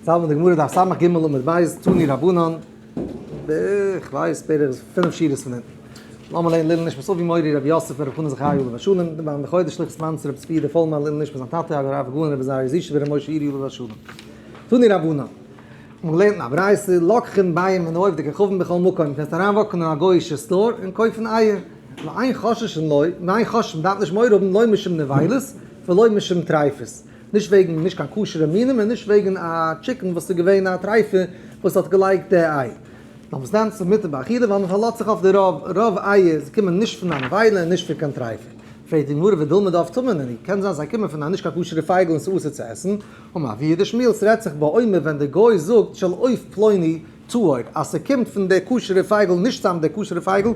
זאלמען די גמרא דף סמך ג עמוד ב', תנו רבנן, בערך, כ'ווייס, בערך פינף שורות פון אונטן. לאמיר לערנען לעילוי נשמת אבי מורי רבי יוסף ברב חנן זכריה עליו השלום, ביים די חודש שליחות מאנס רבי צבי יהודה פולמאן לעילוי נשמת זיין טאטע הרב הגאון רבי עזריה זישע בר' משה אירי עליו השלום. תנו רבנן. מ'האט געלערנט אין א ברייתא, לוקחין ביעים מן העוף דכוכבים בכל מקום, קענסט אריינוואקן אין א גוי'אישע store און קויפן אייער, ואין חוששין לו, ואין חוששין, מ'דארף נישט מורא האבן לא משום נבילות ולא משום טריפות. נישט וועגן נישט קיין כשר'ע מינים און נישט וועגן א chicken וואס איז געווען א טרייפע וואס האט געלייגט די איי. נאר וואס דען ס'איז מותר באכילה ווייל מ'פארלאזט זיך אויף די רוב, רוב אייער זיי קומען נישט פון א נבילה און נישט פון קיין טרייפע. פרעגט די גמרא ודילמא דעוף טמא נינהו, קען זיין זיי קומען פון א נישט קיין כשר'ע פייגל און ס'איז אסור צו עסן, אמר אבוה דשמואל ס'רעדט זיך באומר ווען די גוי זאגט של עוף פלוני טהור אז ס'קומט פון די כשר'ע פייגל נישט סתם די כשר'ע פייגל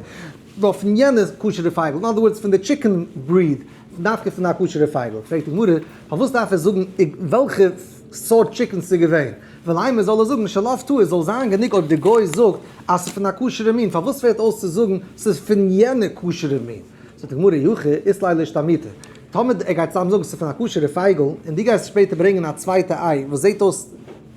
נאר פון יענע כשר'ע פייגל, אין other words פון די chicken breed, דווקא פון א כשר'ע פייגל. פרעגט די גמרא, פארוואס דארף ער זאגן וועלכע סארט chicken ס'איז געווען? ולימא זאל ער זאגן של עוף טהור, זאל זיין גענוג אויב די גוי זאגט אז ס'איז פון א כשר'ע מין, פארוואס פעלט אויס צו זאגן ס'איז פון יענע כשר'ע מין? זאגט די גמרא, אי הכי אית ליה לאשתמוטי, טאמער ער גייט סתם זאגן ס'איז פון א כשר'ע פייגל, און דו גייסט שפעטער ברענגען א צווייטע איי וואס זעט אויס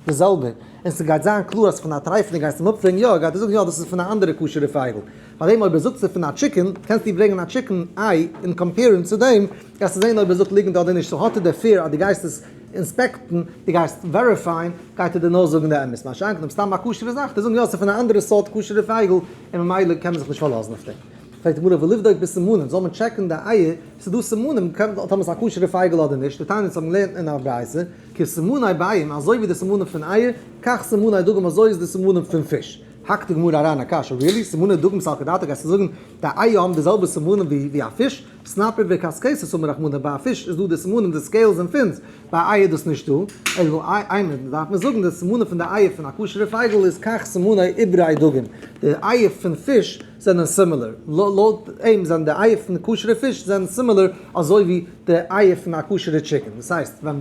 די זעלבע, און ס'גייט זיין קלאר אז פון א טרייפענע גייסטו אים אפפרעגן יא, גייט ער זאגן יא דאס איז פון א אנדערע כשר'ע פייגל. פאר דעם אויב ער זאגט ס'איז פון א chicken, קענסטו ברענגען א chicken איי און compare ן צו דעם, גייסטו זען אויב ער זאגט ליגנט אדער נישט, so האט ער די fear אז דו גייסט עס inspect ן, דו גייסט verify ן, גייט ער דיר נאר זאגן די אמת, מה שאין כן אויב סתם א כשר'ע זאך, וועט ער זאגן יא ס'איז פון א אנדערע סארט כשר'ע פייגל, און ממילא קען מען זיך נישט פארלאזן אויף דעם. פרעגט די גמרא וליבדוק בסימנים, זאל מען טשעקן די אייער, ס'איז דא סימנים, קען טאמער ס'איז א כשר'ע פייגל אדער נישט, דתניא אונז האבן געלערנט אין א ברייתא, כסימני ביעים, אזוי ווי די סימנים פון אייער, כך סימני דגים אזוי איז די סימנים פון פיש. האקט די גמרא אריין א קשיא, really? סימני דגים סלקא דעתך גייסטו זאגן די אייער האבן די זעלבע סימנים ווי א פיש? סנפיר וקשקשת אמר רחמנא ביי א פיש איז דא די סימנים די scales און fins, ביי א איי איז דאס נישטא, אלא אימא דארף מען זאגן די סימנים פון די אייער פון א כשר'ע פייגל איז כך סימני עוברי דגים, די אייער פון פיש זענען similar, לויט אים זענען די אייער פון כשר'ע פיש זענען similar אזוי ווי די אייער פון א כשר'ע chicken, דאס הייסט ווען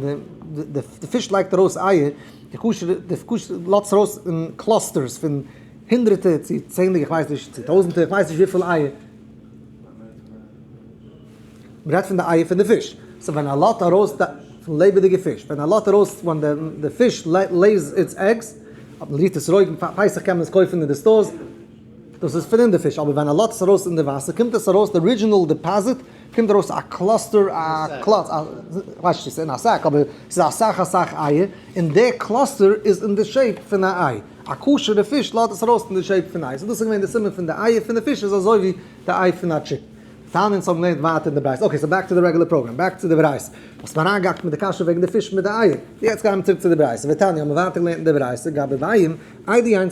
די פיש לייגט ארויס אייער, די כשר'ע די כשר'ע לאזט ארויס אין clusters פון הונדרעטער צו צענדליגע איך ווייס נישט צו טויזענטער איך ווייס נישט וויפיל אייער. מ'רעדט פון די אייער פון די פיש. so ווען ער לאזט ארויס די פון לעבעדיגע פיש, ווען ער לאזט ארויס ווען די פיש lays its eggs, מ'רירט עס רואיג, פאר פסח קען מען עס קויפן אין די stores, דאס איז פון אין די פיש, אבער ווען ער לאזט עס ארויס אין די וואסער קומט עס ארויס די original deposit קומט ארויס א cluster א קלאץ א כ'ווייס נישט צו ס'איז אין א sack אבער ס'איז אסאך אסאך אייער, און די cluster איז אין די shape פון א איי, א כשר'ע פיש לאזט עס ארויס אין די shape פון איי, so דאס איז געווען די סימן פון די אייער פון די פיש איז אזוי ווי די איי פון א chicken. טענה'ן אונז האבן געלערנט ווייטער אין די ברייתא. okay, so back to the regular program, back צו די ברייתא. האסט מיר אריינגעהאקט מיט די קשיא וועגן די פיש מיט די אייער. יעצט גייען מיר צוריק צו די ברייתא. ותניא האבן מיר ווייטער געלערנט אין די ברייתא, גבי ביעים, אלו הן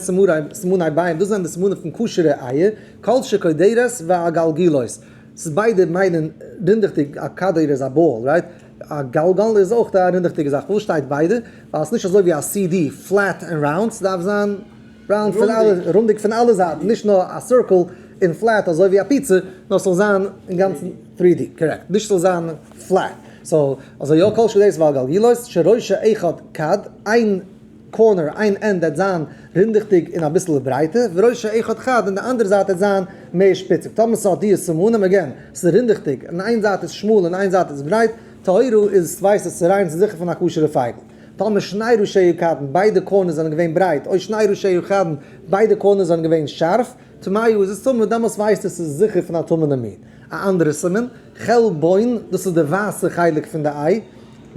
סימני ביעים, דאס זענען די סימנים פון כשר'ע אייער, כל שכודרת ועגלגלות. ס'איז ביידע מיינען רינדעכדיג, א כדור איז א ball, right? א גלגל איז אויך א רינדעכדיגע זאך. פארוואס שטייט ביידע? ווייל ס'איז נישט אזוי ווי א CD, flat און round, ס'דארף זיין round פון אלע, רונדיג פון אלע זייטן, נישט נאר א circle און flat אזוי ווי א פיצא, נאר ס'זאל זיין אינגאנצן 3D, correct, נישט ס'זאל זיין flat. so, אזוי יא כל שכודרת ועגלגלות, שראשה אחד חד, איין corner, איין end וועט זיין רינדעכדיג און אביסל ברייטער, וראשה אחד חד, און די אנדערע זייט וועט זיין מער שפיציג. טאמער ס'האט די סימנים, again, ס'איז רינדעכדיג, און איין זייט איז שמאל און איין זייט איז ברייט, טהורה איז ווייסט עס איז ריין, ס'איז זיכער פון א כשר'ע פייגל. טאמער שני ראשיה חדין, ביידע corners זענען געווען ברייט, או שני ראשיה חדין, ביידע corners זענען געווען שארף, טמאה איז עס טמא, דעמאלס ווייסט עס איז זיכער פון א טמא'נע מין. א אנדערע סימן, חלבון, דאס איז די ווייסע חלק פון די איי,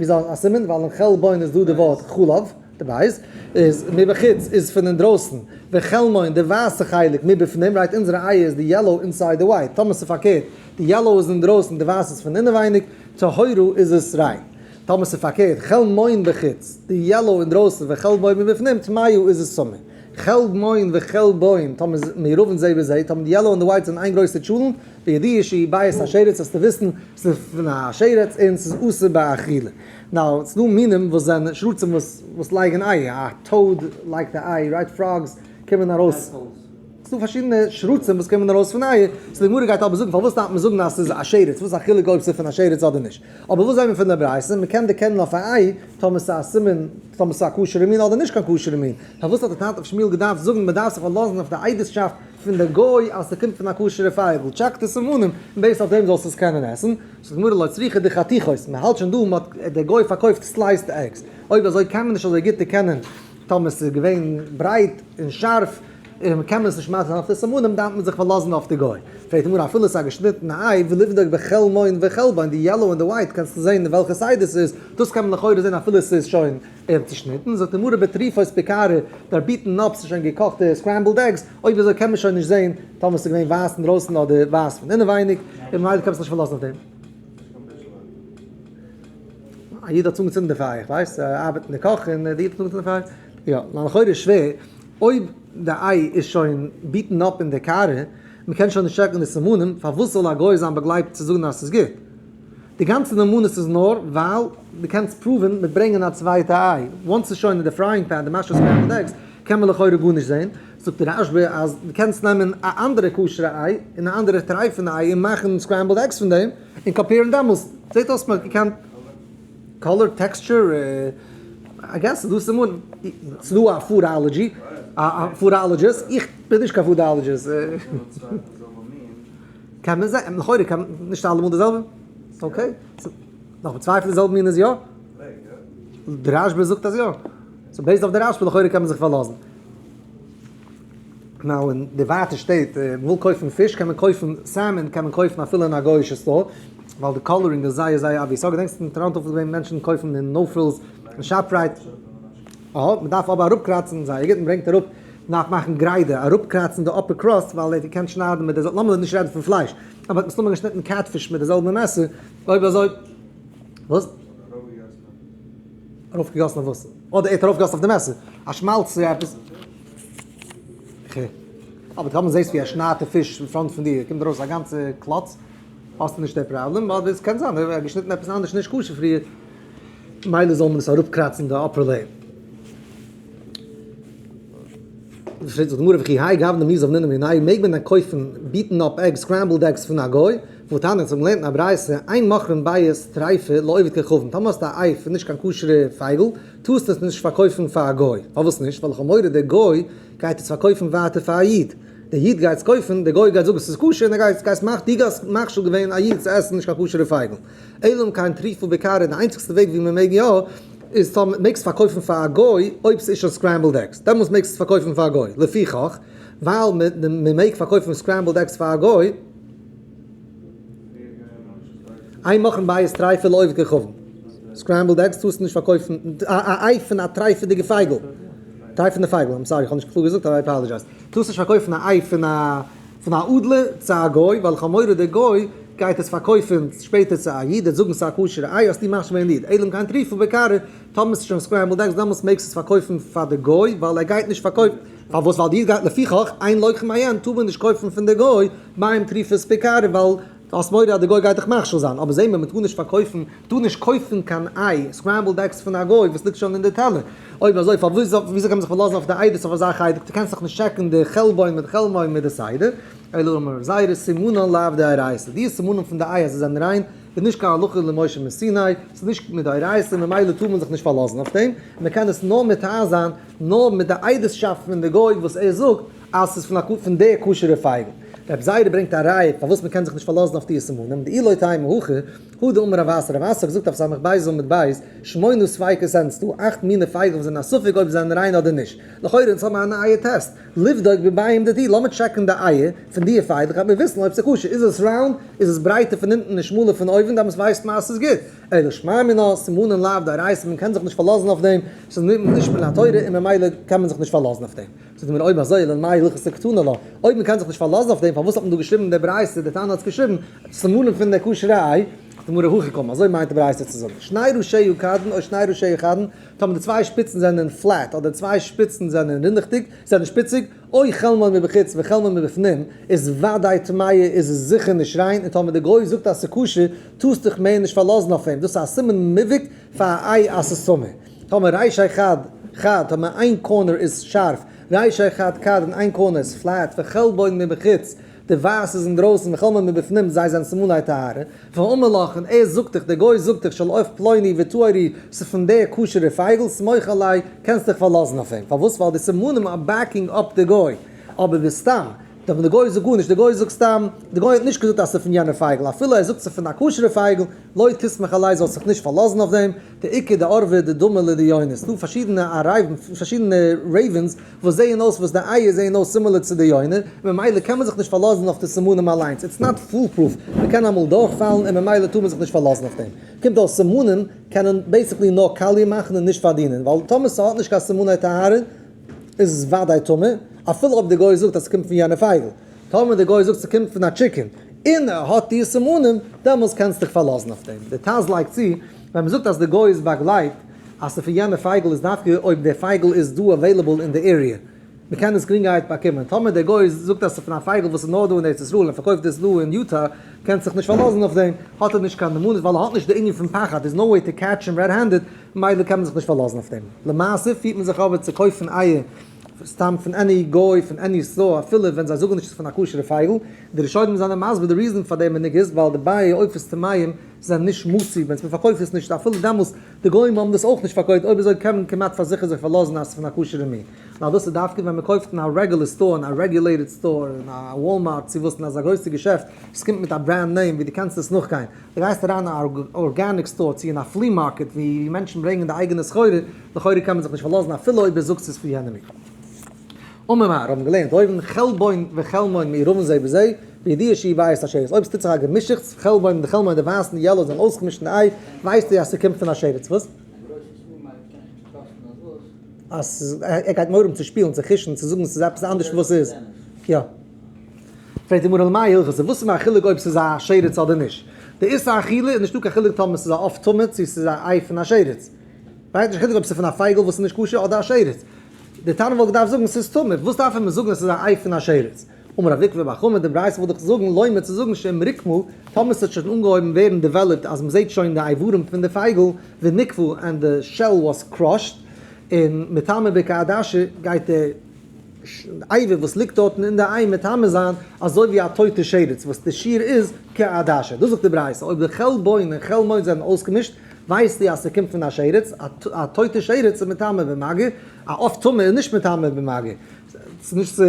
ווי איז א סימן? ווייל אין חלבון איז דא די ווארט חלב, די בית, איז מבחוץ איז פון אינדרויסן, וחלמון די ווייסע חלק מבפנים, right אונזערע אייער איז די yellow inside די white, טאמער ס'איז פארקערט, די yellow איז אינדרויסן די ווייסע איז פון אינעווייניג, טהורה איז עס ריין. טאמער ס'איז פארקערט, חלמון בחוץ, די yellow אינדרויסן וחלבון מבפנים, טמאה איז עס טמא. חלמון וחלבון, טאמער איז מעורבין זה בזה, טאמער די yellow און די white זענען איין גרויסע טשולענט, וידוע שהוא ביצי השרץ זאלסטו וויסן ס'איז פון א שרץ און ס'איז אסור באכילה. now, ס'דא מינים וואס זענען שרצים וואס וואס לייגן אייער, א toad לייגט א איי, right frogs קומען ארויס, ס'דא פארשידענע שרצים וואס קומען ארויס פון אייער, so די גמרא גייט אבער זאגן פארוואס דארף מען זאגן אז ס'איז א שרץ, וואס איז א חילוק אויב ס'איז פון א שרץ אדער נישט, אבער וואס זעהן מיר פון די ברייתא, מ'קען דערקענען אויף א איי טאמער ס'איז א סימן טאמער ס'איז א כשר'ע מין אדער נישט קיין כשר'ע מין, פארוואס האט די תנא רב שמואל געדארפט זאגן מ'דארף זיך פארלאזן אויף די עדות'שאפט פון די גוי אז ס'קומט פון א כשר'ע פייגל, טשעק די סימנים און based אויף דעם זאלסטו עס קענען עסן, זאגט די גמרא לא צריכא דחתיכות, מ'האלט שוין דא, מ'האט, דער גוי פארקויפט sliced eggs, אויב אזוי קען מען נישט אזוי גוט דערקענען. טאמער ס'איז געווען ברייט און שארף און מ'קען מען עס נישט מתיר זיין אויף די סימנים, דארף מען זיך פארלאזן אויף די גוי. פרעגט די גמרא אפילו ס'איז א געשניטענע איי, ולבדוק בחלמון וחלבון, די yellow און די white קענסטו זען אין וועלכע side עס איז, דאס קען מען לכאורה זען אפילו ס'איז שוין צושניטן. זאגט די גמרא בטריפות בקערה, they're beaten up, ס'איז שוין געקאכטע scrambled eggs, אויב אזוי קען מען שוין נישט זען טאמער ס'איז געווען ווייס אינדרויסן אדער ווייס פון אינעווייניג, און ממילא קען מען זיך נישט פארלאזן אויף דעם. א איד האט אנגעצינדן די פייער, איך ווייס, ער ארבעט אין די קאך און די איד האט אנגעצינדן די פייער. יא, נאר לכאורה איז שווער, אויב די איי איז שוין beaten up אין די קערה, מען קען שוין נישט טשעקן די סימנים, פארוואס זאל א גוי זיין באגלייבט צו זאגן אז ס'איז גוט? די גאנצע נאמנות איז נאר ווייל דו קענסט prove ן מיט ברענגען א צווייטע איי. once ס'איז שוין אין די frying pan, די מאשע scrambled eggs, קען מען לכאורה גארנישט זען. זאגט דער רשב"א אז דו קענסט נעמען א אנדערע כשר'ע איי און א אנדערע טרייפענע איי און מאכן scrambled eggs פון דעם און compare ן דעמאלס זעט אויס מ'האט געקענט color, texture, I guess ס'איז דא סימנים, ס'איז דא א foodology, א foodologist, איך בין נישט קיין foodologist. קען מען זען, לכאורה קען מען, נישט אלעמאל די זעלבע, okay, נאך צוויי פון די זעלבע מין איז יא? די רשב"א זאגט אז יא, so based אויף די רשב"א לכאורה קען מען זיך פארלאזן. Now אין די ווייטע שטעט, מען וויל קויפן פיש קען מען קויפן salmon קען מען קויפן אפילו אין א גוי'אישע store, ווייל די coloring איז זייער זייער obvious. געדענקסט אין טאראנטא פלעגט געווען מענטשן קויפן אין No Frills און ShopRite, אה, מען דארף אבער אראפקראצן זייער גוט, מען ברענגט אראפ, מען דארף מאכן גריידע, אראפקראצן די upper crust ווייל ער קען שניידן מיט די, לאמיר נישט רעדן פון פלייש, אבער האט מסתמא געשניטן catfish מיט די זעלבע מעסער, אויב אזוי, וואס? ארויפגעגאסן אויף וואס? אדער ער האט ארויפגעגאסן אויף די מעסער? א שמאלץ צו עפעס? אבער טאמער זעסט ווי ער שניידט די פיש אין front פון דיר, קומט ארויס א גאנצע קלאץ, האסטו נישט די פראבלעם, אבער עס קען זיין ער האט געשניטן עפעס אנדערש נישט כשר פריער, מילא זאל מען עס אראפקראצן די upper layer. פרעגט זיך די גמרא וכי האי גוונא מי זבנינן מיניה, מעג מען דען קויפן beaten up eggs, scrambled eggs פון א גוי? והתניא, אונז האבן געלערנט אין א ברייתא, אין מוכרין ביצה טריפה לעובד כוכבים, טאמער האסטו א איי פון נישט קיין כשר'ע פייגל, טארסטו עס נישט פארקויפן פאר א גוי, פארוואס נישט? ווייל איך האב מורא דער גוי גייט עס פארקויפן ווייטער פאר א איד, דער איד גייט עס קויפן, דער גוי גייט זאגן ס'איז כשר און ער גייט גייסט מאכט דו גייסט מכשיל געווען א איד צו עסן נישט קיין כשר'ע פייגל. אלא אם כן טריפה בקערה, די איינציגסטע וועג ווי מען מעג יא, איז טאמער מעגסט פארקויפן פאר א גוי אויב ס'איז שוין scrambled eggs, דעמאלטס מעגסטו עס פארקויפן פאר א גוי, לפיכך ווייל מען מעג פארקויפן scrambled eggs פאר א גוי, אין מוכרין ביצה טריפה לעובד כוכבים. Scrambled eggs טארסטו נישט פארקויפן א איי פון א טרייפעדיגע פייגל. טרייפענע פייגל, I'm sorry איך האב נישט קלאר געזאגט I apologize. טארסט נישט פארקויפן א איי פון א פון א אדלער צו א גוי, ווייל איך האב מורא דער גוי גייט עס פארקויפן שפעטער צו א איד, ער וועט זאגן ס'איז א כשר'ע איי, האסטו משמע אין איד. אלא אם כן טריפה בקערה, טאמער ס'איז שוין scrambled eggs דעמאלטס מעגסטו עס פארקויפן פאר די גוי, ווייל ער גייט נישט פארקויפן. פארוואס? ווייל די איד גייט לפיכך אין לוקחין מהן טאר מען נישט קויפן פון די גוי ביצים טריפות בקערה ווייל דו האסט מורא אז די גוי גייט דיך מכשיל זיין, אבער זעהן מיר מען טאר נישט פארקויפן, מען טאר נישט קויפן קיין איי, scrambled eggs פון א גוי וואס ליגט שוין אין די טעלער, אויב אזוי פארוואס וויאזוי קען מען זיך פארלאזן אויף די עדות אויף אזא חלק, דו קענסט דאך נישט טשעקן די חלבון מיט חלמון מיט די סדר, אלא אמר רב זירא סימנן לאו דאורייתא, די סימנים פון די איי אז זיי זענען ריין איז נישט קיין הלכה למשה מסיני, ס'איז נישט מדאורייתא ממילא טאר מען זיך נישט פארלאזן אויף דעם, מען קען עס נאר מטהר זיין נאר מיט די עדות'שאפט פון די גוי וואס ער זאגט אז ס'איז פון א פון די כשר'ע פייגל. רב זירא ברענגט א ראיה פארוואס מען קען זיך נישט פארלאזן אויף די סימנים, דאי לא תימא הכי, הא דאמר רב אסי, רב אסי האט געזאגט אויף סמך בית עמוד בית, שמונה ספיקות זענען ס'דא אכט מיני פייגל וואס זענען א ספק אויב זיי זענען ריין אדער נישט. לכאורה אונז האבן א נייע טעסט, לבדוק בביצים דידהו, לאמיר טשעקן די אייער פון די פייגל, גייט מען וויסן אויב ס'איז כשר, איז עס round, איז עס ברייטער פון אונטן און שמאלער פון אויבן, דעמאלטס ווייסט מען אז ס'איז גוט. אלא שמע מינה, סימנין לאו דאורייתא, מען קען זיך נישט פארלאזן אויף דעם, ס'איז נישט מן התורה און ממילא קען מען זיך נישט פארלאזן אויף דעם. זאגט מען אויב אזוי אלא מאי הלכתא קתני לה, אויב מען קען זיך נישט פארלאזן אויף דעם פארוואס האט מען דא געשריבן די ברייתא, די תנא האט עס געשריבן, סימנים פון די כשר'ע איי, זאגט די גמרא הכי קאמר, אזוי מיינט די ברייתא צו זאגן, שני ראשיה חדין או שני ראשיה חדין, טאמער די צוויי שפיצן זענען flat אדער צוויי שפיצן זענען רינדעכדיג, זענען שפיציג, או חלמון מבחוץ וחלמון מבפנים, איז וודאי טמאה איז עס זיכער נישט ריין, און טאמער די גוי זאגט אז ס'איז כשר, טארסט דיך מער נישט פארלאזן אויף אים, דאס איז א סימן מובהק פאר א איי אז ס'איז טמא. טאמער רישיה חד חד, טאמער איין corner איז שארף, רישיה חד חד און איין corner איז flat, וחלבון מבחוץ, די ווייס איז אינדרויסן, וחלבון מבפנים, זיי זענען סימני טהרה. ואמר לך, און ער זאגט דיך, דער גוי זאגט דיך, של עוף פלוני וטהור הוא, ס'איז פון דער כשר'ער פייגל, סמוך עליו, קענסט דיך פארלאזן אויף אים. פארוואס? ווייל די סימנים are backing up די גוי. אבער בסתם, ווען די גוי זאגט גארנישט, די גוי זאגט סתם, די גוי האט נישט געזאגט אז ס'איז פון יענע פייגל, אפילו ער זאגט ס'איז פון א כשר'ע פייגל, לא תסמוך עליה זאלסט זיך נישט פארלאזן אויף דעם, דאיכא דעורבא דדמי לדיונא, ס'דא פארשידענע ערבים, פארשידענע ravens, וואס זעען אויס וואס די אייער זעען אויס similar צו די יונה, ממילא קען מען זיך נישט פארלאזן אויף די סימנים אליינס, it's not foolproof, מען קען אמאל דורכפאלן און ממילא טאר מען זיך נישט פארלאזן אויף דעם. קומט אויס סימנים קענען basically נאר קאליע מאכן און נישט פארדינען, ווייל טאמער ס'האט נישט קיין סימני טהרה איז עס וודאי טמא, אפילו אויב די גוי זאגט אז ס'קומט פון יענע פייגל. טאמער די גוי זאגט ס'קומט פון א chicken און ער האט די סימנים, דעמאלס קענסטו דיך פארלאזן אויף דעם. די טז לייגט צו, ווען מ'זאגט אז די גוי איז באגלייבט אז ס'איז פון יענע פייגל איז דווקא אויב די פייגל איז דא available אין די area, מ'קען עס גרינגערהייט באקומען. טאמער דער גוי זאגט אז ס'איז פון א פייגל וואס איז נאר דא אין ארץ ישראל און פארקויפט עס דא אין יוטא, קענסט זיך נישט פארלאזן אויף דעם, האט ער נישט קיין נאמנות ווייל ער האט נישט די ענין פון פחד, there's no way to catch him red handed, ממילא קען מען זיך נישט פארלאזן אויף דעם. למעשה פירט מען זיך אבער צו קויפן אייער סתם פון any גוי פון any store אפילו ווען זיי זאגן נישט ס'איז פון א כשר'ע פייגל. די ראשונים זענען מסביר די reason פאר דעם מנהג איז ווייל די באיי עופות טמאים זענען נישט מצוי ווען מ'פארקויפט עס נישט אפילו דעמאלס די גוים האבן דאס אויך נישט פארקויפט אויב אזוי קען מען כמעט פאר זיכער זיך פארלאזן אז ס'איז פון א כשר'ע מין. נאר דאס איז דווקא ווען מ'קויפט אין א רעגולער store אין א regulated store אין א וואלמארט צו וואס אין אזא גרויסע געשעפט עס קומט מיט א brand name ווי דו קענסט עס נאכגיין. דו גייסט אריין אין א organic store צו אין א flea market ווי מענטשן ברענגען די אייגענע סחורה, לכאורה קען מען זיך נישט פארלאזן אפילו אויב ער זאגט ס'איז פון יענע מין. אמר מר, האבן געלערנט אויבן, חלבון וחלמון מעורבין זה בזה, בידיעה שהוא בית השרץ. אויב ס'טוט זיך א געמישעכטס, חלבון און די חלמון די ווייסע און די yellow זענען אויסגעמישט אין די איי, ווייסטו אז ס'קומט פון א שרץ. וואס? אז ער גייט מורא האבן צו שפילן, צו חוש'ן, צו זאגן ס'איז עפעס אנדערש פון וואס ס'איז. יא. פרעגט די גמרא למאי הלכתא, וואס איז מיר א חילוק אויב ס'איז א שרץ אדער נישט? די איסור אכילה איז נישטא קיין חילוק טאמער ס'איז א עוף טמא צו ס'איז א איי פון א שרץ. ווייסט נישט חילוק אויב ס'איז פון א פייגל וואס איז נישט כשר אדער א שרץ. די תנא וואלט געדארפט זאגן ס'איז טמא, וואס דארף ער מיר זאגן אז ס'איז א איי פון א שרץ? אמר רב עוקבא בר חמא, די ברייתא וואלט דאך זאגן לומר צו זאגן שאם רקמה, טאמער ס'האט שוין אנגעהויבן ווערן developed אז מ'זעט שוין די איברים פון די פייגל, וניקבו and the shell was crushed, און מטמא בכעדשה גייט די אבר וואס ליגט דארטן אין די איי מטמא זיין אזוי ווי א טויטע שרץ וואס די שיעור איז כעדשה. דאס זאגט די ברייתא אויב די חלבון און חלמון זענען אויסגעמישט ווייסטו אז ס'קומט פון א שרץ, א טויטע שרץ איז מטמא במגע, א עוף טמא איז נישט מטמא במגע. ס'איז נישט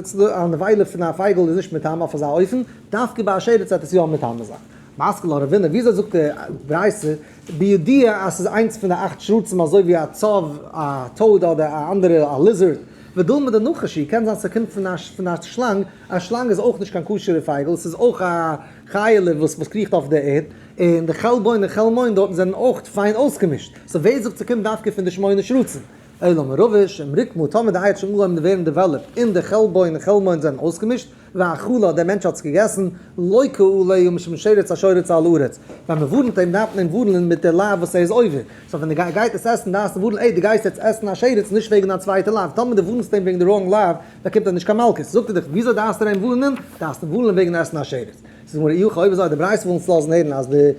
צו א נבילה פון א פייגל איז נישט מטמא אויף אזא אופן, דווקא ביי א שרץ וועט עס יא מטמא זיין. מתקיף לה רבינא, וויאזוי זאגט די ברייתא בידיעה אז ס'איז איינס פון די אכט שרצים אזוי ווי א צב, א toad אדער א אנדערע א lizard, ודילמא דנחש הוא, קען זיין ס'קומט פון א שלאנג, א שלאנג איז אויך נישט קיין כשר'ע פייגל, ס'איז אויך א חיה'לע וואס קריכט אויף די ערד, און די חלבון און חלמון דארטן זענען אויך פיין אויסגעמישט, so ווער זאגט ס'קומט דווקא פון די שמונה שרצים? אלא אמר רבא שאם רקמה, טאמער די איי האט שוין אנגעהויבן ווערן developed און די חלבון און חלמון זענען אויסגעמישט, ואכלה, דער מענטש האט עס געגעסן, לוקה עליה משום שרץ השורץ על הארץ. ווען מען ווארנט אים דארף מען אים ווארענען מיט די לאו וואס ער איז עובר. so ווען ער גייט עס עסן דארפסטו ווארענען, עי דו גייסט יעצט עסן א שרץ נישט וועגן א צווייטע לאו. טאמער דו ווארנסט אים וועגן די wrong לאו, באקומט ער נישט קיין מלקות. זאגט ער דיך, וויאזוי דארפסטו אים ווארענען? דארפסט אים ווארענען וועגן עסן א שרץ. זאגט די גמרא, אי הכי אויב אזוי די ברייתא וויל אונז לאזן הערן אז די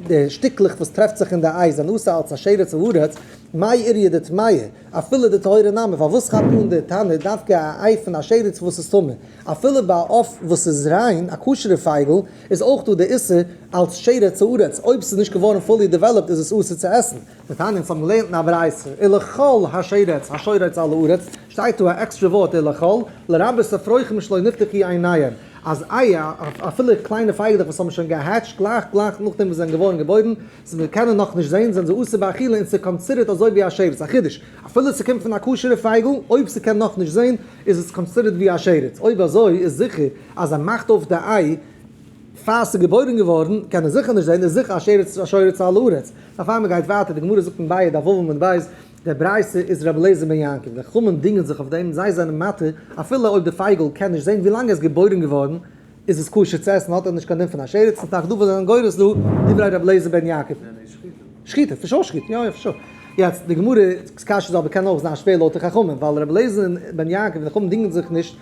די שטיקלעך וואס טרעפט זיך אין די איי זענען אסור אלס א שרץ הארץ, מאי איריא דטמיא, אפילו דטהורא נמי, פארוואס כאפט אן די תנא דווקא א איי פון א שרץ וואס איז טמא? אפילו ביי א עוף וואס איז ריין, א כשר'ע פייגל, איז אויך דא די איסור אלס שרץ הארץ, אויב ס'איז נישט געווארן fully developed איז עס אסור צו עסן. דתניא אונז האבן געלערנט אין א ברייתא, ולכל השרץ השורץ על הארץ, שטייט דא א עקסטרע ווארט ולכל, לרבות אפרוחים שלא נפתחו עיניהם, אז אייער, אפילו קליינע פייגלעך וואס האבן שוין גע hatch ט גלייך גלייך נאכדעם וואס זיי זענען געווארן געבוירן, זיי קענען נאכנישט זען, זענען זיי אסור באכילה און ס'איז considered אזוי ווי א שרץ, א חידוש, אפילו ס'קומט פון א כשר'ע פייגל, אויב ס'קען נאכנישט זען, איז עס considered ווי א שרץ, אויב אזוי איז זיכער אז ער מאכט אויף די איי פאר ס'איז געבוירן געווארן, קען ער זיכער נישט זען, איז זיכער א שרץ השורץ על הארץ. נאר פאר מ'גייט ווייטער, די גמרא זאגט אין ביעא דף ו' עמוד ב', די ברייתא איז רבי אליעזר בן יעקב, די חכמים דינגען זיך אויף דעם, זיי זענען מתיר אפילו אויב די פייגל קען נישט זען ווילאנג ער איז געבוירן געווארן איז עס כשר צו עסן האט ער נישט קיין דין פון א שרץ, און טאקע דא וואס זענען גורס דא דברי רבי אליעזר בן יעקב. שחיטה, for sure שחיטה, יא יא for sure. יעצט די גמרא קשיא איז אבער קען אויך זיין שווער לויט די חכמים, ווייל רבי אליעזר בן יעקב און די חכמים דינגען זיך נישט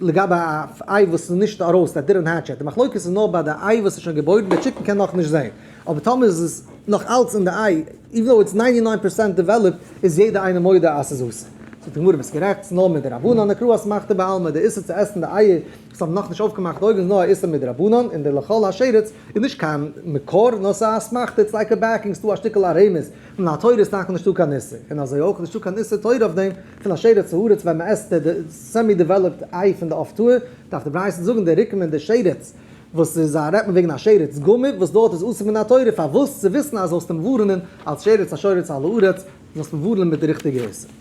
לגבי א איי וואס איז נישט ארויס, that didn't hatch yet, די מחלוקת איז נאר ביי די איי וואס איז שוין געבוירן, די chicken קען נאכנישט זען, אבער טאמער איז עס נאך אלץ אין די איי, even though it's 99 percent developed, איז יעדער איינער מודה אז ס'איז אסור. זאגט די גמרא ביסט גערעכט, ס'איז נאר מדרבנן, קרא אסמכתא בעלמא, די איסור צו עסן די אייער וואס האבן נאכנישט אויפגעמאכט די אויגן איז נאר א איסור מדרבנן, און די לכל השרץ איז נישט קיין מקור נאר ס'איז א אסמכתא, it's like a backing, ס'דא א שטיקל א רמז, מן התורה איז טאקע נישטא קיין איסור, און אזוי אויך איז נישטא קיין איסור תורה אויף דעם פון א שרץ הארץ ווען מ'עסט די semi developed איי פון די עוף טהור, דארף די ברייתא זאגן די רקמה און די שרץ וואס איז א רעדט מען וועגן א שרץ גמור וואס דארט איז אסור מן התורה פארוואס צו וויסן אז זאלסט אים ווארענען אלס שרץ השורץ על הארץ זאלסט אים ווארענען מיט די ריכטיגע איסור.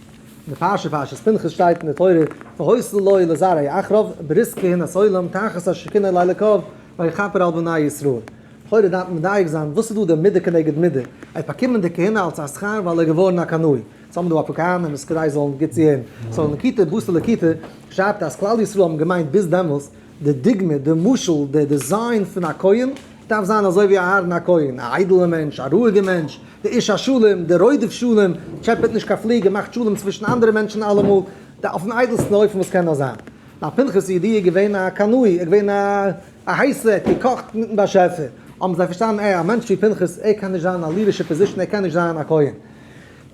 אין די פרשה פרשת פנחס שטייט אין די תורה והיתה לו ולזרעו אחריו ברית כהונת עולם תחת אשר קנא לאלוקיו ויכפר על בני ישראל. לכאורה דארף מען מדייק זיין וואס איז דא די מידה כנגד מידה, ער האט באקומען די כהונה אלס א שכר ווייל ער איז געווארן א קנאי, סאו האבן דא אפאר כהנים איז כדאי זאלן גוט צוהערן, סאו לקיטה בתר לקיטה שרייבט אז כלל ישראל האבן געמיינט ביז דעמאלס די דוגמא, די משל, די design פון א כהן דארף זיין אזוי ווי אהרן הכהן, א איידעלע מענטש, א רואיגע מענטש, די איש השלום, די רודף שלום, טשעפעט נישט קיין פליג און מאכט שלום צווישן אנדערע מענטשן אלעמאל, די אויפן איידעלסטן אופן וואס קען נאר זיין. נאר פנחס איז ידוע געווען א קנאי, ער איז געווען א הייסע, ער האט געקאכט מיטן באשעפער, האבן זיי פארשטאנען, עה, א מענטש ווי פנחס, ער קען נישט זיין אין א leadership position, ער קען נישט זיין א כהן.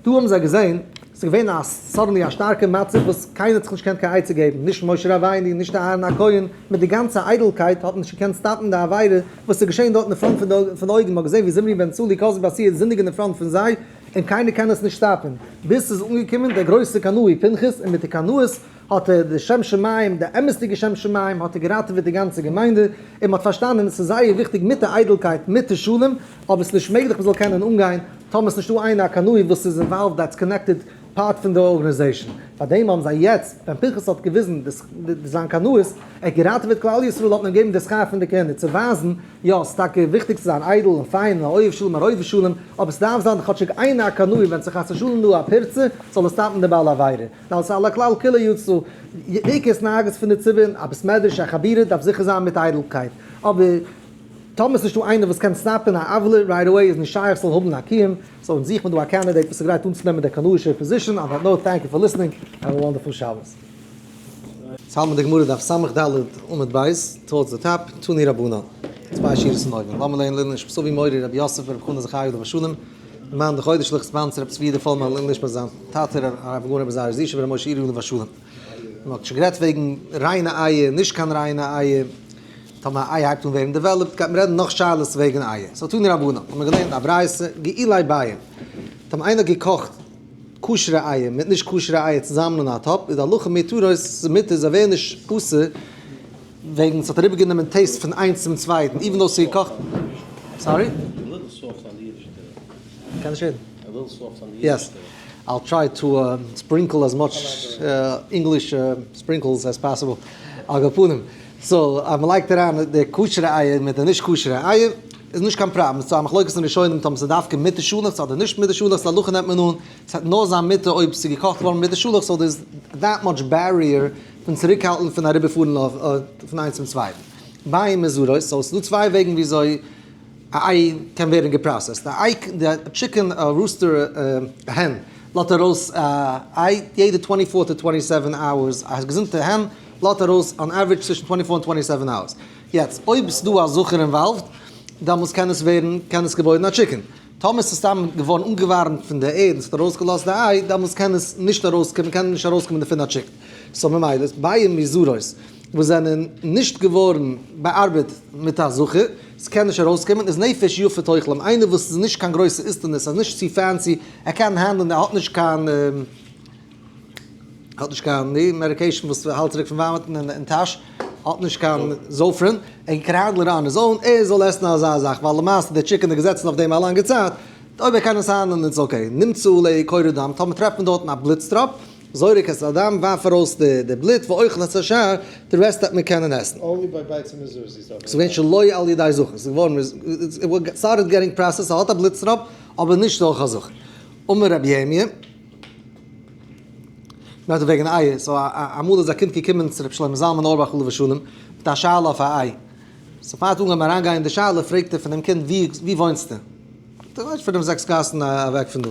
דא האבן זיי געזען, ס'איז געווען א suddenly א שטארקע מצב וואס קיינער האט זיך נישט געקענט קיין עצה געבן, נישט משה רבינו, נישט אהרן הכהן, מיט די גאנצע איידלקייט האט מען נישט געקענט stop ן די עבירה וואס איז געשען דארט אין front פון די אויגן, מ'האט געזען ווי זמרי בן סלוא כזבי בת צור זינדיגן אין front פון זיי, און קיינער קען עס נישט stop ן, ביז ס'איז אנגעקומען דער גרויסער קנאי פנחס און מיט די קנאות האט ער די שם שמים, די אמת'דיגע שם שמים, האט ער געראטעוועט די גאנצע געמיינדע, און מ'האט פארשטאנען עס איז זייער וויכטיג מיט די איידלקייט, מיט די שלום, אבער עס איז נישט מעגליך מ'זאל קענען אנגיין טאמער עס איז נישטא איינער א קנאי וואס איז involved that's connected part פון די organization. פארדעם האבן זיי יעצט, ווען פנחס האט געוויזן זיין קנאות, ער האט געראטעוועט כלל ישראל האט מען געגעבן די שכר פון די כהונה צו ווייזן, יא, ס'איז טאקע וויכטיג צו זיין איידל און פיין און א אוהב שלום א רודף שלום, אבער ס'דארף זיין כאטשיג איינער א קנאי ווען ס'איז חס ושלום דא א פירצה, זאל עס stop ן די בעל עבירה. ווייל ס'איז על הכלל כולו יצא, די התנהגות פון די ציבור, א בית מדרש, א חבורה, דארף זיכער זיין מיט איידלקייט, אבער טאמער ס'נישטא איינער וואס קען stop ן א עוולה right away איז נישט שייך ס'זאל האבן א קיום, so אונז זוכט מען דא א candidate וואס איז גרייט אנצונעמען די קנאישע position, on that note thank you for listening, have a wonderful שבת. יעצט האלט מען די גמרא דף ס"ד עמוד ב', towards the top, תנו רבנן, צוויי שורות פון אויבן, לאמיר לערנען לעילוי נשמת אבי מורי רבי יוסף ברב חנא זכרי' עליו השלום, למען די חודש לך sponsor רבי צבי יהודה פולמאן לעילוי נשמת זיין טאטע הרב הגאון רבי זרע זישע בר' משה אירי עליו השלום. מען האט שוין גערעדט וועגן ריינע אייער, נישט קיין ריינע אייער, טאמער א איי הייבט אן ווערן developed גייט מען רעדן נאך שאלות וועגן אייער. so תנו רבנן, האט מען געלערנט א ברייתא, גיעולי ביעים, טאמער איינער האט געקאכט כשר'ע אייער מיט נישט כשר'ע אייער צוזאמען אין א טאפ, איז די הלכה מותרות, ס'איז מותר, זיי ווערן נישט אסור, וועגן ס'האט אריבערגענומען taste פון איינס צום צווייטן, even though ס'איז געקאכט, sorry? קען נישט הערן. Yes, I'll try to sprinkle as much English sprinkles as possible. על כל פנים, so אז מ'לייגט אריין די כשר'ע אייער מיט די נישט כשר'ע אייער, איז נישט קיין פראבלעם. ס'איז א מחלוקת אין ראשונים טאמער ס'איז דווקא מיט די שאלעכץ אדער נישט מיט די שאלעכץ, להלכה נעמט מען אן ס'וועט נאר זיין מותר אויב ס'איז געקאכט געווארן מיט די שאלעכץ, so there's that much barrier פון צוריקהאלטן פון אריבערפארן פון איינס צום צווייטן. ביעים מוזרות, so ס'איז דא צוויי וועגן וויאזוי א איי קען ווערן גע process ט. א איי, די chicken, א rooster, א hen, לאזט ארויס א איי יעדע twenty four to twenty seven hours, א געזונטע hen לאזט ארויס אן average צווישן twenty four און twenty seven hours. יעצט אויב ס'דא א זכר involved, דאמאלס קען עס ווערן, קען עס געבוירן א chicken. טאמער ס'איז סתם געווארן אנגעווארעמט פון די ערד און ס'האט ארויסגעלאזט די איי, דאמאלס קען עס נישט ארויסקומען, קען נישט ארויסקומען דערפון א chicken. So ממילא איז ביעים מוזרות וואס זענען נישט געווארן באארבעט מיט א זכר, ס'קען נישט ארויסקומען, איז נפש יפה תאכלם, איינער וואס איז נישט קיין גרויסע איסטעניס, איז נישט צו fancy, ער קען handle ן, ער האט נישט קיין האט נישט קיין medication וואס האלט צוריק פון vomit ן אין טאש, האט נישט קיין Zofran, ער קען handle ן on his own, ער זאל עסן אזא זאך, ווייל למעשה די chicken איז געזעצן אויף דעם א לאנגע צייט, אויב ער קען עס handle ן איז okay, נמצא עליה קורא דם, טאמער טרעפט מען דארטן א בלוטס טראפ, זורק את הדם, ווארף ארויס די בלוט, ואוכל את השאר, די rest וועט מען קענען עסן. Only ביי ביצה מזורז איז דא. ס'איז געווען שלא על ידי זכר, ס'איז געווארן, it started getting processed, ס'האט א בלוטס טראפ, אבער נישט דורך א זכר. אמר רבי ירמי', מ'רעדט דא וועגן אייער, so אמאל איז א קינד געקומען צו רבי שלמה זלמן אויערבאך עליו השלום, מיט א שאלה אויף א איי. So פאר ער האט אנגעהויבן אריינגיין אין די שאלה, פרעגט ער פון דעם קינד, וואו וואוינסטו? זאגט ער, ווייט פון זעקס גאסן אוועק פון דא.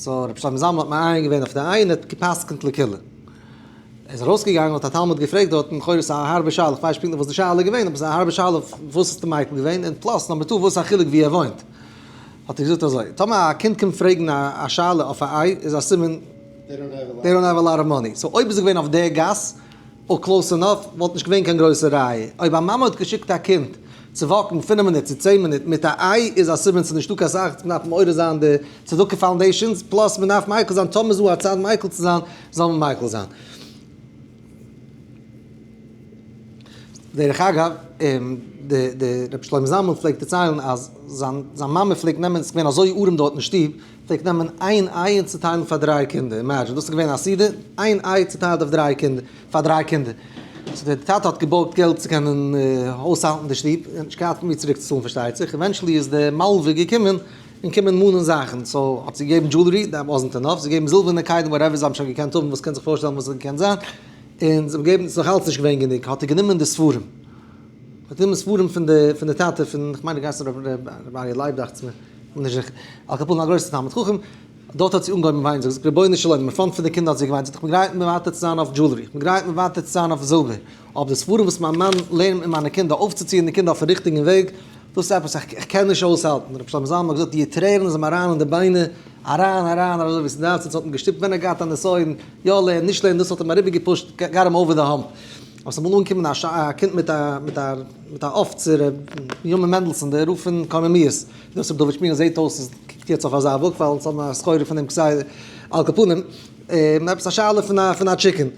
So רבי שלמה זלמן האט מעיין געווען אויף די איי און האט גע'פסק'נט לקולא. ער איז ארויסגעגאנגען האט א תלמיד געפרעגט דארטן, לכאורה איז א הארבע שאלה, איך ווייס פונקטליך וואס די שאלה איז געווען, אבער ס'איז א הארבע שאלה וואס האסטו מיקל געווען, און plus number two וואס איז א חילוק וואו ער וואוינט. האט ער געזאגט אזוי, טאמער א קינד קומט פרעגן א שאלה אויף א איי איז א סימן. They don't have a lot of money. So אויב איז ער געווען אויף די גאס, or close enough, וואלט נישט געווען קיין גרויסע ראיה. אויב א מאמע האט געשיקט א קינד צו walk ן פינף מינוט צו 10 מינוט מיט א איי, איז א סימן ס'איז נישטא קיין סאך, מ'דארף מעורר זיין די צדקה foundations, plus מ'דארף מיקל זיין, טאמער איז דא א צד מיקל צו זיין, זאל מען מיקל זיין. דרך אגב, די די רבי שלמה זלמן פלעגט דערציילן אז זיין זיין מאמע פלעגט נעמען, ס'איז געווען אזוי ארעם דארט אין שטוב, פלעגט נעמען איין איי און צוטיילן פאר דריי קינדער, imagine, דאס איז געווען א סעודה, איין איי צוטיילט אויף דריי קינדער, פאר דריי קינדער. So דער טאטע האט געבארגט געלט צו קענען אויסהאלטן די שטוב, און נישט געהאט פון וואו צוריק צו צאלן פארשטייט זיך, eventually איז די מלווה געקומען און קומען מאנען זאכן, so האט זי געגעבן jewelry, that wasn't enough, זי געגעבן זילבערנע כלים whatever זיי האבן שוין געקענט האבן, וואס קען זיך פארשטעלן וואס עס האט געקענט זיין, און זיי האבן געגעבן, ס'איז נאך אלץ נישט געווען גענוג, האט ער גענומען די ספרים, האט גענומען ספרים פון די פון די טאטע פון, כ'מיין ער האט געהייסן ר' אריה לייב דאכט זיך מיר, כ'בין נישט זיכער, על כל פנים א גרויסע תלמיד חכם, דארט האט זי אנגעהויבן וויינען, זי האט געזאגט רבונו של עולם, אין front פון די קינדער האט זי געוויינט, זי האט איך בין גרייט מוותר צו זיין אויף jewelry, איך בין גרייט מוותר צו זיין אויף זילבער, אבער די ספרים וואס מיין מאן לערנט מיט מיינע קינדער אויפצוציען די קינדער אויפן ריכטיגן וועג, דאס איז עפעס איך קען נישט אויסהאלטן, רבי שלמה זלמן האט געזאגט די טרערן זענען אריין אין די ביינער, אריין אריין אזוי ווי ס'דארף, ס'האט אים געשטופט ווען ער האט געהאט א נסיון, יא לערנען נישט לערנען דאס האט אים אריבער גע push ט, got him over the hump. אבער ס'איז אמאל אנגעקומען א קינד מיט א מיט א מיט א עוף צו ר' בנימין מענדלסאן דער רב פון קוממיות, דאס ר' דוד שמיעל זעהט אויס איז קוקט יעצט אויף אזא וואג ווייל אונז האבן א סחורה פון דעם כסדר, על כל פנים, עפעס א שאלה פון א פון א chicken.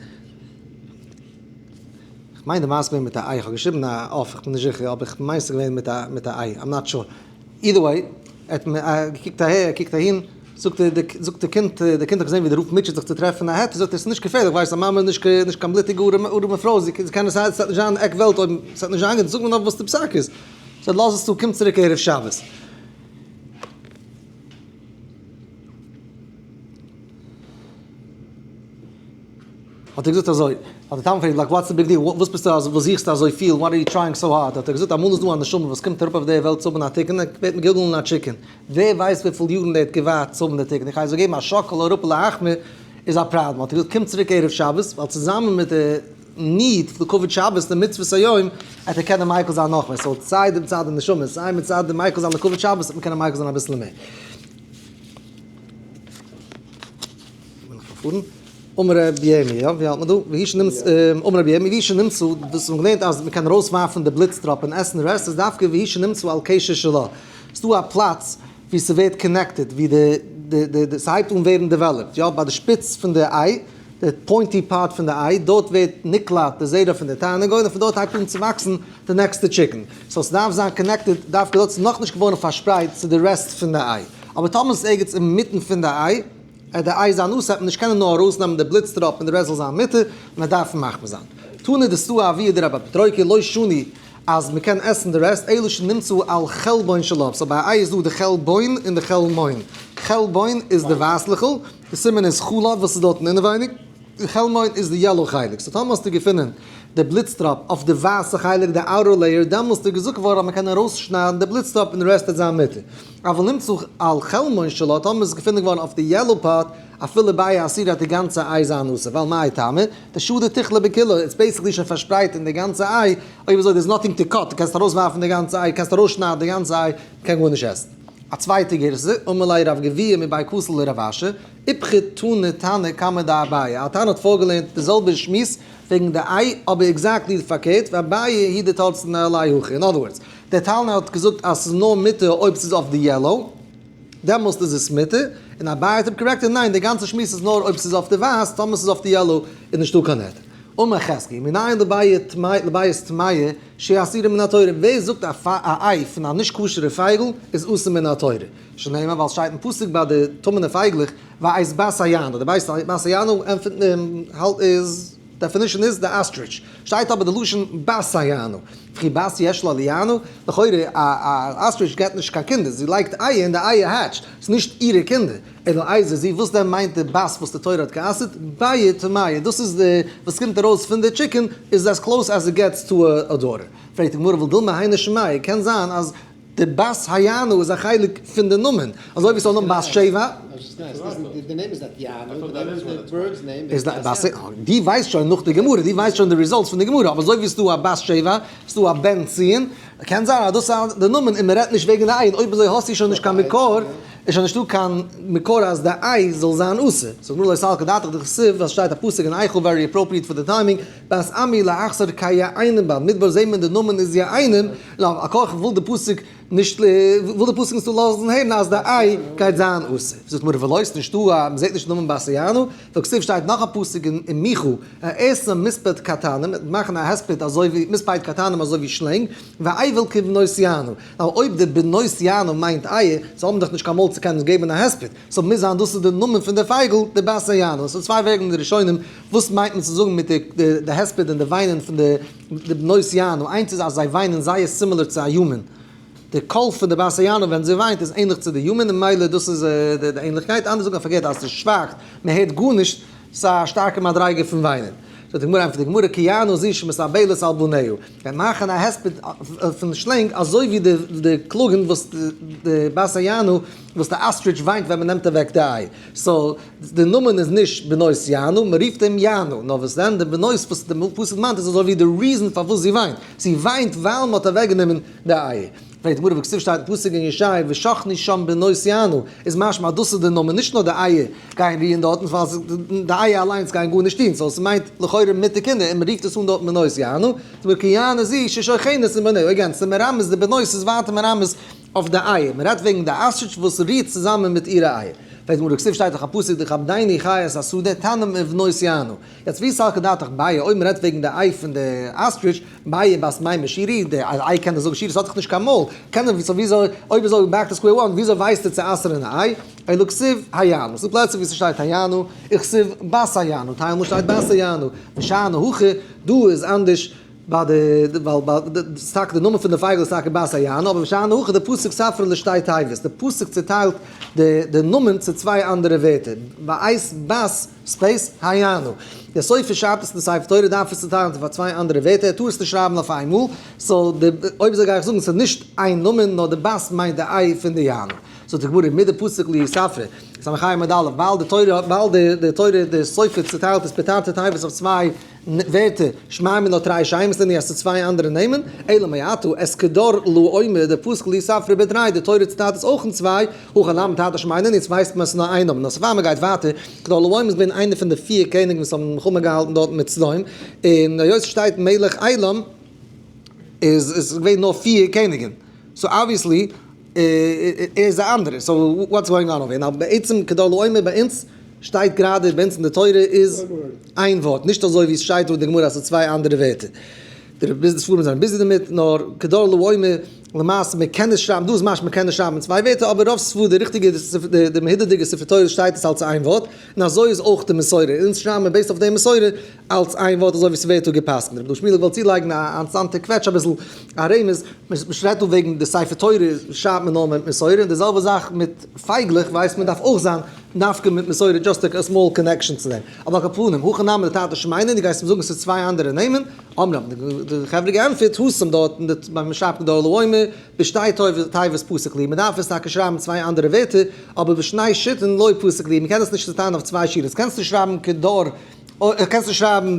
כ'מיין די מעשה געווען מיט א איי, כ'האב געשריבן א עוף, כ'בין נישט זיכער, אבער כ'מיין ס'איז געווען מיט א מיט א איי, I'm not sure. Either way, ער האט מיר געקוקט אהער, ער קוקט אהין, זאגט ער, זאגט די קינד, די קינד האט געזען ווי די רב מוטשעט זיך צו טרעפן א היתר, זאגט ער, ס'איז נישט געפערליך, ווייסט א מאמע איז נישט נישט קיין בלוטיגע ארעמע פרוי, זי קען עס, ס'וועט נישט זיין עק וועלט אויב ס'וועט נישט זיין גוט, זאג מיר נאר וואס די פסק איז. זאגט לאז עס צו, קום צוריק ערב שבת. האט ער געזאגט אזוי, האט דער תלמיד געפרעגט, like what's the big deal, וואס ביסטו אזוי, וואס זוכסטו אזויפיל, what are you trying so hard, האט ער געזאגט, אמאל איז דא א נשמה וואס קומט אראפ אויף דער וועלט צו האבן א תיקון, ער ווערט מגולגל אין א chicken, ווער ווייסט וויפיל יארן דער האט געווארט צו האבן די תיקון, איך הייס זאל געבן א שאקל אראפ להחמיר איז א פראבלעם, האט ער געזאגט, קום צוריק ערב שבת, ווייל צוזאמען מיט די need לכבוד שבת, די מצוות היום, וועט ער קענען מיקל זיין נאכמער, so סיי די מצד די נשמה, סיי מצד די מיקל זיין לכבוד שבת, וועט מען קענען מיקל זיין אביסל מער. בין איך פארפארן? אמר רבי ירמי', יא, ווי האלט מען דא? והוא שנמצא, אמר רבי ירמי', והוא שנמצא, דאס האט מען געלערנט אז מען קען ארויסווארפן די בלוטס טראפ און עסן די rest, איז דווקא והוא שנמצא על קשר שלה. ס'דא א פלאץ וואו ס'ווערט connected, וואו די די די ס'הייבט אן ווערן developed, יא, ביי די שפיץ פון די איי, די pointy part פון די איי, דארט ווערט נקלט די זרע פון די תרנגול, און פון דארט הייבט אן צו וואקסן די נעקסטע chicken. So ס'דארף זיין connected דווקא דארט, ס'איז נאכנישט געווארן פארשפרייט צו די rest פון די איי. אבער טאמער ס'איז ערגעץ אינמיטן פון די איי, אז די איי איז א נושא וועט מען נישט קענען נאר ארויסנעמען די בלוטס טראפ און די rest זאל זיין מותר, מען דארף מחמיר זיין. תנא דסתאי אבוה דרבי פטרוקי לא שנו אז מען קען עסן די rest אלא שנמצאו על חלבון שלה, so ביי א איי איז דא די חלבון און די חלמון, חלבון איז די ווייסליכל, די סימן איז חלב וואס איז דארטן אינעווייניג, די חלמון איז די yellow חלק, so טאמער האסטו געפונען די בלוטס טראפ אויף די ווייסע חלק די outer layer דעמאלסט איז געזאגט געווארן אז מען קען ארויסשניידן די בלוטס טראפ און די rest וועט זיין מותר. אבל נמצא על חלמון שלה, טאמער איז עס געפונען געווארן אויף די yellow part, אפילו ביעא אסירא האט די גאנצע איי זיין אסור, ווייל מאי טעמא, דשדי תיכלא בכולה, it's basically שוין פארשפרייט אין די גאנצע איי, אויב אזוי there's nothing to cut, דו קענסט ארויסווארפן די גאנצע איי, קענסט ארויסשניידן די גאנצע איי, מ'קען גארנישט עסן. א צווייטע גירסא, אמר ליה רב גביהה מבי כותל לרב אשי, איפכא תני תנא קמיה דאביי, א תנא האט פארגעלערנט די זעלבע שמועס וועגן די איי, אבער exactly פארקערט, ואביי הוא דתרצנא עליה הכי, in other words, דער תנא האט געזאגט אז ס'איז נאר מותר אויב ס'איז אויף די yellow, דעמאלסט איז עס מותר, און אביי האט אים corrected, ניין, די גאנצע שמועס איז נאר אויב ס'איז אויף די ווייס, טאמער ס'איז אויף די yellow איז נישטא קיין היתר. אמר חזקיה, מנין לביעה טמאה שאסורה מן התורה, ווער זאגט א איי פון א נישט כשר'ע פייגל איז אסור מן התורה? שנאמר ווייל ס'שטייט אין פסוק ביי די טמא'נע פייגלעך ואת בת היענה, די בת היענה האלט איז. definition איז די ostrich. שטייט אבער די לשון בת היענה. וכי בת יש לה ליענה? לכאורה א ostrich געט נישט קיין קינדער, זי לייגט אייער און די אייער hatch ט, ס'איז נישט אירע קינדער. אלא איזה זו, וואס דען מיינט די בת וואס די תורה האט גע'אסר'ט? ביעא טמאה, דאס איז די וואס קומט ארויס פון די chicken, איז as close as it gets to a daughter. פרעגט די גמרא ודילמא היינו שמיה, קען זיין אז די בת היענה איז א חלק פון די נאמען, אזוי ווי ס'איז א נאמען בת שבע. דו ווייסט שוין נאך די גמרא, דו ווייסט שוין די results פון די גמרא, אבער אזוי ווי ס'איז דא א בת שבע, ס'איז דא א בן ציון, קען זיין אז דאס איז די נאמען און מ'רעדט נישט וועגן די איי, און אויב אזוי האסטו שוין נישט קיין מקור. איז שוין נישטא קיין מקור אז די איי זאל זיין אסור. זאגט גמרא לא סלקא דעתך דכתיב אז שטייט א פסוק אין איכה very appropriate פאר די timing, בת עמי לאחסר כיענים במדבר זעהט מען די נאמען איז יענים, לא על כרחך וויל די פסוק נישט וויל די פסוק נישט לאזן הערן אז די איי גייט זיין אסור. זאגט גמרא ולא ס'איז נישטא א מ'זעהט נישט די נאמען בת היענה, והכתיב שטייט נאך א פסוק אין מיכה אעשה מספד כתנים, מאכן א הספד אזוי ווי מספד כתנים אזוי ווי שלענג, ואבל כבנות יענה. נאר אויב די בנות יענה מיינט אייער, זיי האבן דאך נישט קיין מויל צו קענען געבן א הספד, so מוז זיין דאס איז די נאמען פון די פייגל, די בת היענה. ס'איז צוויי וועגן אין די ראשונים וואס מיינט מען צו זאגן מיט די הספד און די וויינען פון די בנות יענה. איינס איז אז זיי וויינען זייער similar צו א human. די קול פון די בת היענה ווען זי וויינט איז ענליך צו די human און ממילא דאס איז די ענליכקייט. אנדערע זאגן אז פארקערט אז ס'שווייגט, מ'הערט גארנישט, ס'איז א שטארקע מדריגה פון וויינען. זאגט די גמרא, ענטפערט די גמרא, כיענה זו שמתאבלת על בניה. גייט מאכן א הספד פון שלענג אזוי ווי די קלאגן וואס די בת היענה וואס די ostrich וויינט ווען מ'נעמט אוועק די איי. so די נאמען איז נישט בנות יענה, מ'רופט אים יענה. נאר וואס דען די בנות וואס די פסוק מיינט איז אזוי ווי די reason פארוואס זי וויינט. זי וויינט ווייל מ'האט אוועקגענומען די איי. פרעגט די גמרא והכתיב שטייט אין פסוק אין ישעי' ושכנו שם בנות יענה, איז משמע אז דאס איז די נאמען נישט נאר די אייער גייען רוען דארטן ווייל די אייער אליינס גייען גארנישט טון, so ס'מיינט לכאורה מיט די קינדער און מ'רופט עס אן דארט בנות יענה, זאגט מען כיענה זו ששוכנת עם בניה, again ס'איז מרמז די בנות איז ווייטער מרמז אויף די אייער, מ'רעדט וועגן די ostrich וואס רוהט צוזאמען מיט אירע אייער. פרעגט די גמרא והכתיב שטייט דאך א פסוק תכבדני חית השדה תנים ובנות יענה, יעצט ואי סלקא דעתך ביעא, אויב מ'רעדט וועגן די איי פון די ostrich, ביעא בת מימא שירי, די איי קען דאך זאגן שירה, ס'האט דאך נישט קיין מויל, קען ער, so וויאזוי, אויב אזוי back to square one, וויאזוי ווייסט ער צו אסר'ן א איי? אלא כתיב היענה, ס'דא פלעצער ווי ס'שטייט היענה, וכתיב בת היענה, טיילמאל שטייט בת היענה, ושאני הכא, דא איז אנדערש ביי די, ווייל ביי די, ס'איז טאקע די נאמען פון די פייגל איז טאקע בת היענה, אבער ושאני הכא די פסוק ספרא לשתי תיבות, די פסוק צוטיילט די די נאמען צו צוויי אנדערע ווערטער, ואת בת space היענה. דער סופר שרייבט עס אין די ספר תורה דארף עס צוטיילן פאר צוויי אנדערע ווערטער, ער טאר עס נישט שרייבן אויף איינמאל, so די אויב אזוי גיי איך זאגן ס'איז נישט איין נאמען נאר די בת מיינט די איי פון די יענה. זאגט די גמרא מדפסיק להו ספרא, ס"ה עמוד א', ווייל די תורה ווייל די די תורה די סופר צוטיילט עס בתרתי תיבות אויף צוויי ווערטער, שמע מינה תרי שמות נינהו אז ס'איז צוויי אנדערע נעמען, אלא מעתה אתכדור לעומר דפסיק להו ספרא בתרי, די תורה צוטיילט עס אויך אין צוויי, הכא נמי תרתי שמות נינהו, יעצט ווייסט מען אז ס'איז נאר איין נאמען, נאר ס'פאר מ'גייט ווייטער, כדור לעומר איז געווען איינער פון די פיר קעניגן וואס האבן מלחמה געהאלטן דארט מיט סדום, און היות ס'שטייט מלך עילם איז עס געווען נאר פיר קעניגן, so obviously ער איז א אנדערער, so what's going on over here, בעצם כדור לעומר ביי אונז שטייט גראדע ביי אונז אין די תורה איז איין ווארט, נישט אזוי ווי עס שטייט דא אין די גמרא אז ס'איז צוויי אנדערע ווערטער. די ביזנעס ספרים זענען busy דערמיט, נאר כדור לעומר, למעשה מען קען נישט שרייבן, דא איז משמע מען קען נישט שרייבן צוויי ווערטער, אבער רוב ספרים, די ריכטיגע, די מהודר'דיגע ספר תורה שטייט עס אלס איין ווארט, און אזוי איז אויך די מסורה, אונז שרייבן מיר based אויף די מסורה אלס איין ווארט אזוי ווי ס'ווערט דא גע'פסק'נט. רבי דוד שמואל וואלט צולייגן א אינטערעסאנטע קוועטש אביסל, א רמז, מ'רעדט דא וועגן די ספר תורה שרייבט מען נאר מיט מסורה, און די זעלבע זאך מיט פייגלעך ווייסט מען דארף אויך זיין דווקא מיט מסורה, just a small connection צו דעם. אבער על כל פנים, הכא נמי דתרתי שמות נינהו, דו גייסט אים זאגן ס'איז צוויי אנדערע נעמען, אמרי האבן די חברה געענטפערט, התם דארט אין די ביים שרייבט כדור לעומר, בשתי תיבות פסיק להו, מ'דארף עס טאקע שרייבן צוויי אנדערע ווערטער, אבער בשני שיטין לא פסיק להו, מ'קען עס נישט צוטיילן אויף צוויי שורות, קענסט נישט שרייבן כדור, קענסט נישט שרייבן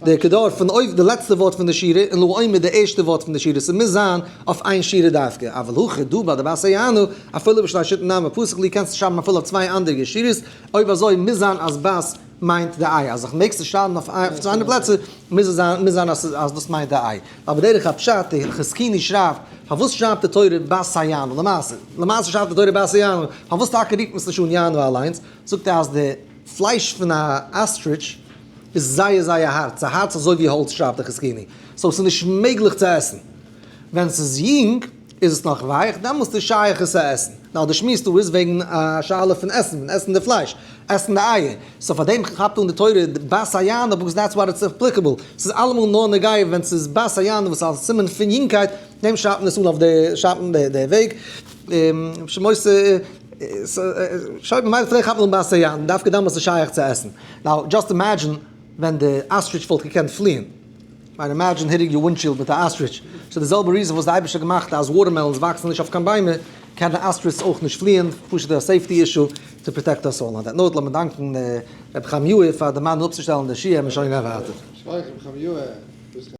די כדור פון אויב די לעצטע ווארט פון די שורה און לעומר די ערשטע ווארט פון די שורה, ס'מוז זיין אויף איין שורה דווקא, אבל הכא דא ביי די בת היענה, אפילו בשני שיטין נמי פסיק להו, קענסט שרייבן אפילו אויף צוויי אנדערע שורות, אויב אזוי מוז זיין אז בת מיינט די איי, אז איך מעג עס שרייבן אויף צוויי אנדערע פלעצער, מוז עס זיין מוז זיין אז דאס מיינט די איי. אבער דרך הפשט, די חזקוני שרייבט, פארוואס שרייבט די תורה בת היענה? למעשה, למעשה שרייבט די תורה בת היענה, פארוואס טאקע רופט מען עס נישט אן יענה אליינס? זאגט ער אז די פלייש פון א ostrich איז זייער זייער הארט, ס'איז הארט אזוי ווי האלץ שרייבט די חזקוני, so ס'איז נישט מעגליך צו עסן. ווען ס'איז יונג איז עס נאך ווייך, דעמאלסט איז שייך עס צו עסן. נאר די שמועס דא איז וועגן א שאלה פון עסן, פון עסן די פלייש, עסן די אייער. so פאר דעם כאפט אן די תורה בת היענה because that's what it's applicable. ס'איז אלעמאל נאר נוגע ווען ס'איז בת היענה וואס איז א סימן פון יונגקייט, דעם שרייבט מען עס אן אויף די שרייבט מען די וועג. שמות שוין ממילא פאר דעם כאפט מען אן בת היענה, דווקא דאן וואס ס'איז שייך צו עסן. now just imagine ווען די ostrich וואלט געקענט פליען. כ'מיין imagine hitting your windshield מיט א ostrich. ס'איז די זעלבע reason וואס די אייבערשטער האט געמאכט אז watermelons וואקסן נישט אויף קיין ביימער, קען די ostrich אויך נישט פליען, פשוט א safety issue to protect us all. On that note לאמיר דאנקן ר' חיים יאיר פאר דערמאנען אפצושטעלן די שיעור, מיר שוין גיין ווייטער. שכוח ר' חיים יאיר.